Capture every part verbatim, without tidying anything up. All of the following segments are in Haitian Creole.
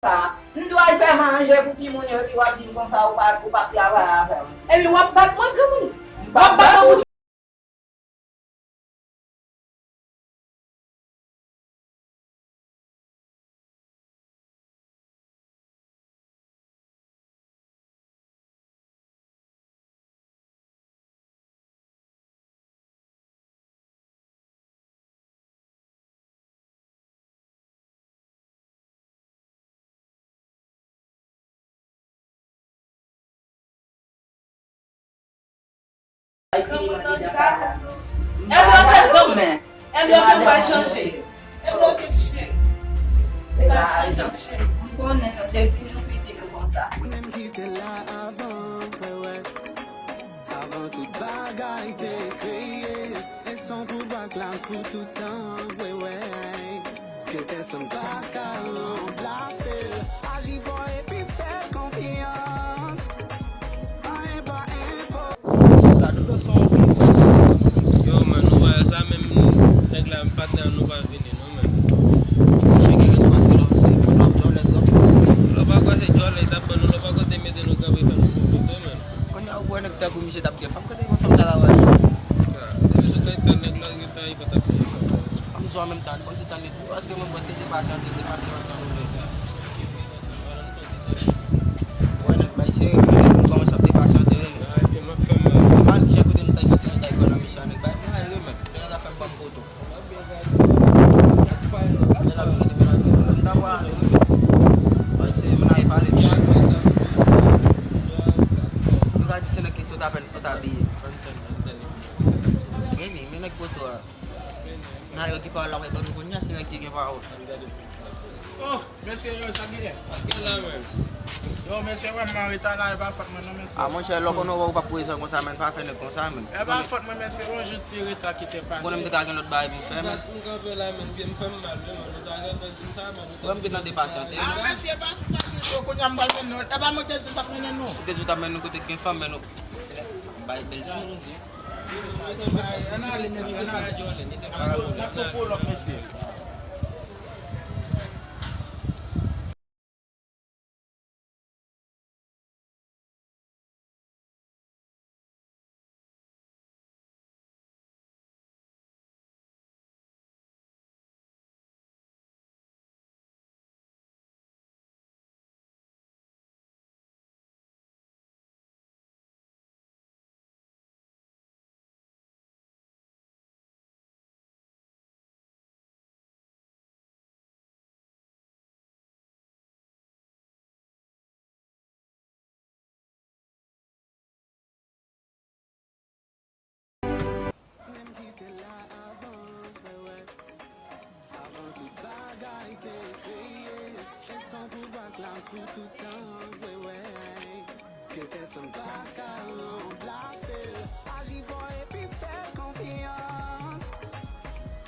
Sa, m dwe al fè manje pou timoun yo, epi w ap di m konsa ou pa, ou p ap travay avè m. Epi w ap bat mwen, granmoun? M p ap bat ou. Granmoun nan sa. Epi yo te granmoun. Epi yo te pral chanje. Epi yo te chen. Se pa chanje, chen. M konnen yo depi nou piti nou konsa. Ou menm ki te la avan, wè, wè. Avan tout bagay te kreye, e son pouvwa k la pou tout tan, wè, wè. Ke pèsonn pa ka ranplase l. Aji fò epi fè l konfyans. Anyen pa enpo. Yo, man, nou wè sa menm, nèg la, patnè, nou pa vini, non, man. Mwen gen rezon paske lò se lò djòlè twòp. Lò pa kwè se djòlè, t ap ban nou, lò pa kwè te mete nou kanpe, fè nou pran foto, man. Kounye a, ou kwè nèg tankou misye t ap gen fanm? Kote yon fanm sa la wè? Depi sou kay tan nèg la gen tan, li pa t ap gen fanm. An m di w an menm tan, li konn ti tan li tou, paske mwen panse te pasyante, te pasyante, wè nèg bay serye, moun kòmanse ap te pasyante, wi. Mal ki jan kote nou t al soti, nou t al pran nan misye a, nèg bay mal, wi, men. Nèg la fè m ban m poto. Lè la vin te mete nan zye, m ta wè ale, wi. Bay serye, moun la e pale, misye. Nou ka di se nèg ki sot apèn, sot abiye. Wi, men, men nèg poto a. Nan yo ki pawòl la, wè, ban nou kounye a, se nèg ki gen pawòl. Oh, mesye yo, sa ki ye? Yo, mesye, wè, m an reta la, e pa fòt mwen, non, mesye. A, monchè, lè w konnen w pa prezan konsa, men, pa fè nèg konsa, men. E pa fòt mwen, mesye, yon jis ti reta ki te pase. Konnen m te ka gen lòt bagay pou m fè, men. M kanpe la, men, pye m fè m mal, men, nou ta gentan di m sa, men. Wè, m gentan depasyante. A, mesye, pa sou plas, mesye, kounye a m pral mennen nou. E pa mwen te di m t ap mennen nou. Ou te di w t ap mennen nou kote k gen fanm, men nou. M bay bèl timoun, ou di. Ann ale, mesye, ann ale. N ap tou pou lòt, mesye. Avan tout bagay te kreye, e son pouvwa k la pou tout tan, wi, wi. Ke pèsonn pa ka ranplase l. Aji fò epi fè l konfyans.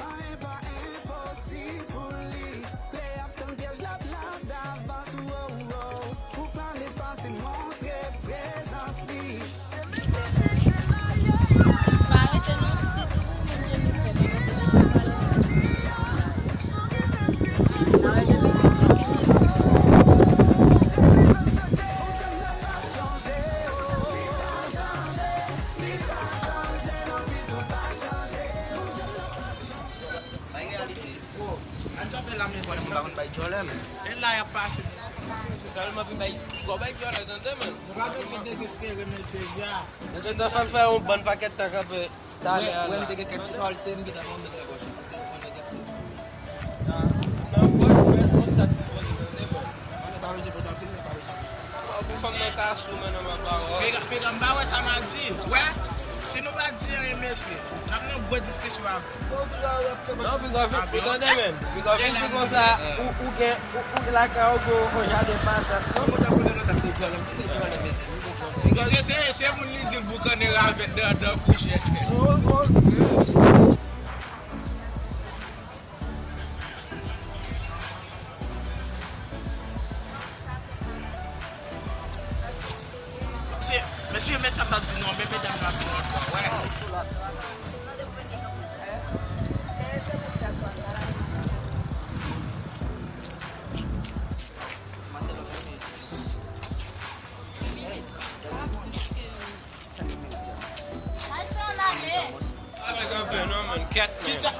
Anyen pa enposib pou li. Lè y ap tann pyèj la, l ap la davans, wo, wo. Pou pa efase, montre prezans li. Pa rete non, sitou pou moun Jennifer, pa rete non, pa rete. Bay reyalite. Bro, ann kanpe la, mesye. Konnen moun pa konn bay djòlè, men. E la y ap pase, mesye. Se tèlman vin bay, piga w bay djòlè, tande, men. Nou pa bezwen dezespere, mesye, ja. Mesye, nou fè m fè yon bon pakèt tan kanpe talè a la. Wè, m te gen kèk ti pawòl, se m ki ta pran met nan pòch, paske ou konnen kèk ti. Nan pòch, men, yon sèt pou poze, tande, men. Mwen pa bezwen pote anpil, men pa bezwen anpil. Pou fanm nan ka sou men nan ma pawòl. Piga, piga, m pa wè sa n a di. Wè, si nou pa di anyen, mesye, n ap nan gwo diskisyon avè w. Non, piga, ou tande, men. Piga, vin di konsa, ou, ou gen, ou, ou lakay ou gen yon jaden patat, non? Mwen ta konnen nou t ap te djòlè, m te djòlè, mesye. Piga, se, se, se moun li di l boukannen ravèt nan, nan fouchèt. Oh, oh. Mesye, mesye, men sa m t ap di nou an, men medam yo ap vin ankò, wè. Kisa,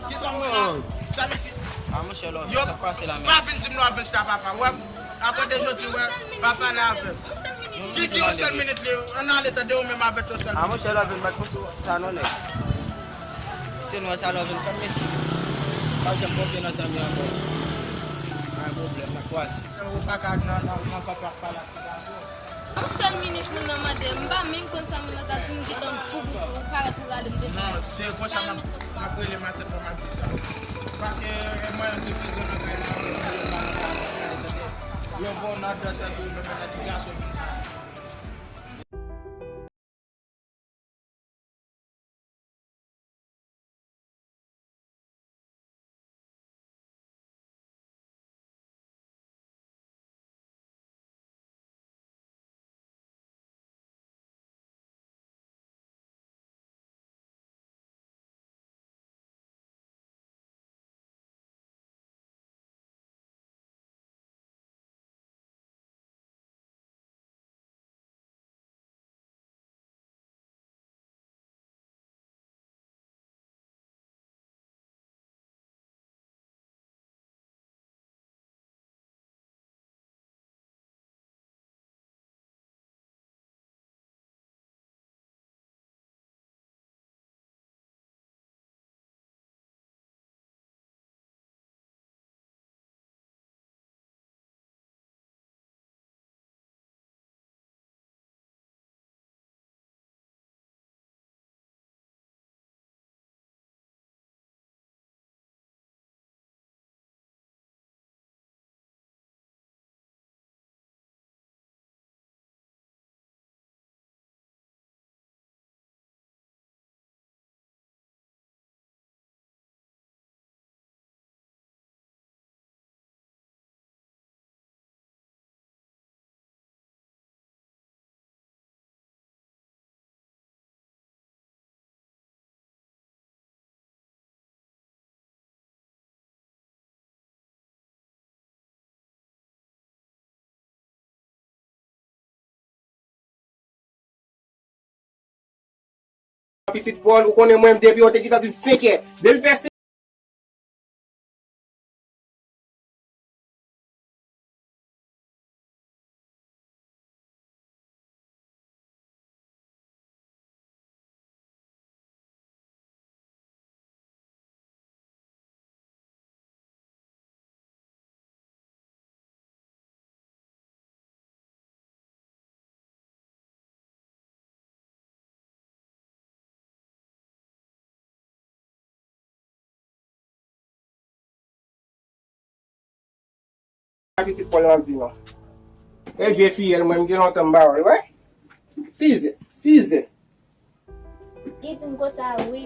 kisa moun nan? Sa li di? Ah, monchè, lò, yo, sa k pase la menm? Pa vin di m nou avans la, papa. Wè, apre de jodi, wè, pa pale avè m. Ki, ki yon sèl minit li? Ann ale tande ou menm avèk yon sèl minit. Ah, monchè, lò, vin bat pou sa non, nèg. Se nou sa lò vin fè m, mesi. Pa janm konfye nan zanmi ankò. Pa gen pwoblèm, n ap kwase. Ou pa ka nan, nan, nan, papa pale ak ti gason. Yon sèl minit moun nan mande, m pa menm konn sa moun nan ta di m, m gentan fou pou ou parèt ou rale m devan. Non, se konsa m ap, m ap rele matant mwen, m ap di sa. Paske mwen menm ki pi gran nan kay la, mwen menm yo pa nan kay la, tande. Yo voye yon adrès la pou yo menm nan ti gason vin. Pitit Pòl, ou konnen mwen, depi yo te gentan di m senkè. Depi fè Pitit Pòl nan di non. E vye fiyèl, mwen, m gen lontan m pa wè l, wè. Sizè, sizè. Li di m konsa, wi,